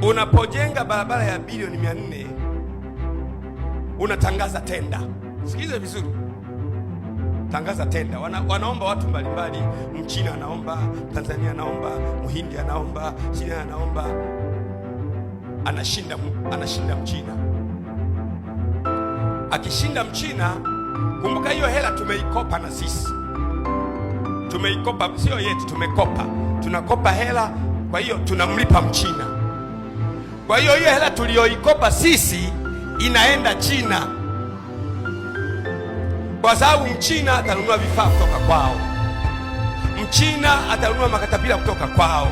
Unapojenga barabara ya bilioni 400 unatangaza tenda. Sikiliza vizuri, tangaza tenda. Wanaomba watu mbalimbali, Mchina anaomba, Tanzania anaomba, Mhindi anaomba, China anaomba, anashinda, anashinda Mchina. Akishinda Mchina, kumbuka hiyo hela tumeikopa na sisi tumeikopa, sio yetu, tumekopa. Tunakopa hela, kwa hiyo tunamlipa Mchina. Kwa hiyo hiyo hela tuliyoikopa sisi inaenda China, kwa sababu Mchina atanunua vifaa kutoka kwao, Mchina atanunua makatapila kutoka kwao.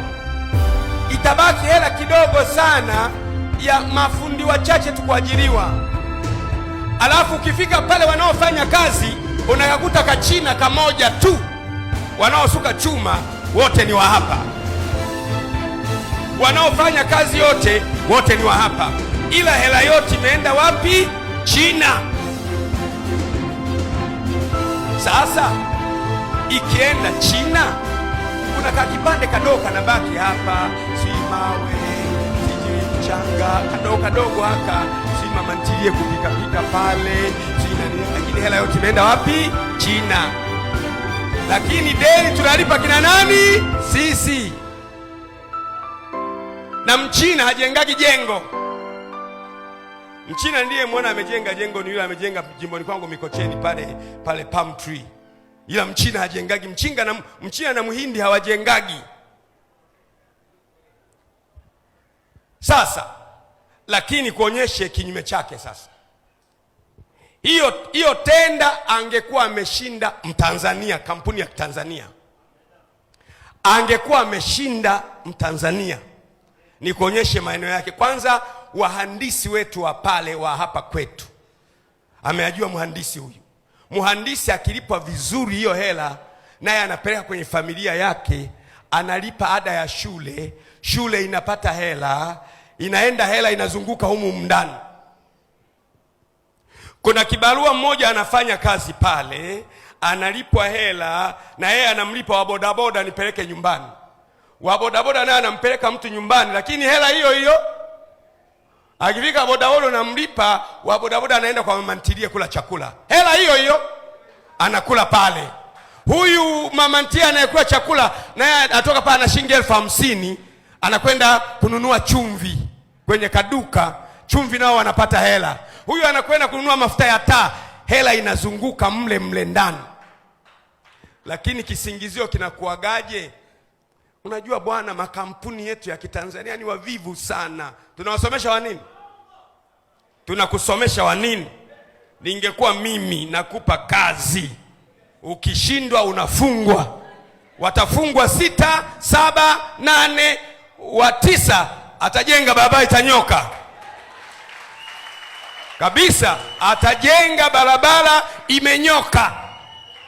Itabaki hela kidogo sana ya mafundi wachache tu kuajiriwa. Alafu ukifika pale wanaofanya kazi unakakuta kachina kamoja tu, wanaosuka chuma wote ni wa hapa, wanaofanya kazi yote wote ni wa hapa, ila hela yote imeenda wapi? China. Sasa ikienda China, kuna kakipande kadogo kanabaki hapa, si mawe sijui mchanga kadogo kadogo haka, si mama ntilie kupikapika pale, si nani, lakini hela yote imeenda wapi? China. Lakini deni tunalipa kina nani? Sisi. Na mchina hajengagi jengo. Mchina ndiye mwana amejenga jengo, ni yule amejenga jimboni kwangu Mikocheni pale pale Palm Tree, ila mchina hajengagi. Mchina na mhindi hawajengagi. Sasa lakini kuonyeshe kinyume chake sasa, hiyo hiyo tenda angekuwa ameshinda Mtanzania, kampuni ya Tanzania angekuwa ameshinda Mtanzania. Nikuonyeshe maeneo yake. Kwanza, wahandisi wetu wa pale wa hapa kwetu, ameajua mhandisi huyu. Mhandisi akilipwa vizuri hiyo hela, naye anapeleka kwenye familia yake, analipa ada ya shule, shule inapata hela, inaenda hela inazunguka humu ndani. Kuna kibarua mmoja anafanya kazi pale, analipwa hela na yeye anamlipa wa bodaboda, nipeleke nyumbani. Wa bodaboda naye anampeleka mtu nyumbani, lakini hela hiyo hiyo akifika bodaboda namlipa, wa bodaboda anaenda kwa mama ntilie kula chakula, hela hiyo hiyo anakula pale. Huyu mama ntilie anayekula chakula naye atoka pale na shilingi 50,000 anakwenda kununua chumvi kwenye kaduka, chumvi nao wanapata hela. Huyu anakwenda kununua mafuta ya taa, hela inazunguka mle mle ndani. Lakini kisingizio kinakuagaje? Unajua bwana, makampuni yetu ya Kitanzania ni wavivu sana. Tunawasomesha wa nini? Tunakusomesha wa nini? Ningekuwa mimi nakupa kazi, ukishindwa unafungwa. Watafungwa 6, 7, 8, wa 9 atajenga barabara itanyoka kabisa, atajenga barabara imenyoka.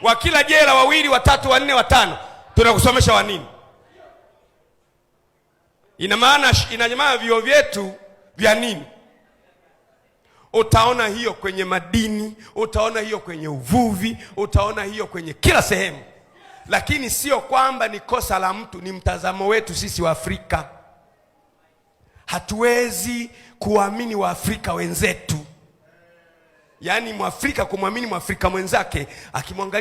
Wa kila jela 2, 3, 4, 5, tunakusomesha wa nini? Ina maana vyuo vyetu vya nini? Utaona hiyo kwenye madini, utaona hiyo kwenye uvuvi, utaona hiyo kwenye kila sehemu. Lakini sio kwamba ni kosa la mtu, ni mtazamo wetu sisi wa Afrika. Hatuwezi kuamini Waafrika wenzetu. Yaani Mwafrika kumwamini Mwafrika mwenzake akimwangalia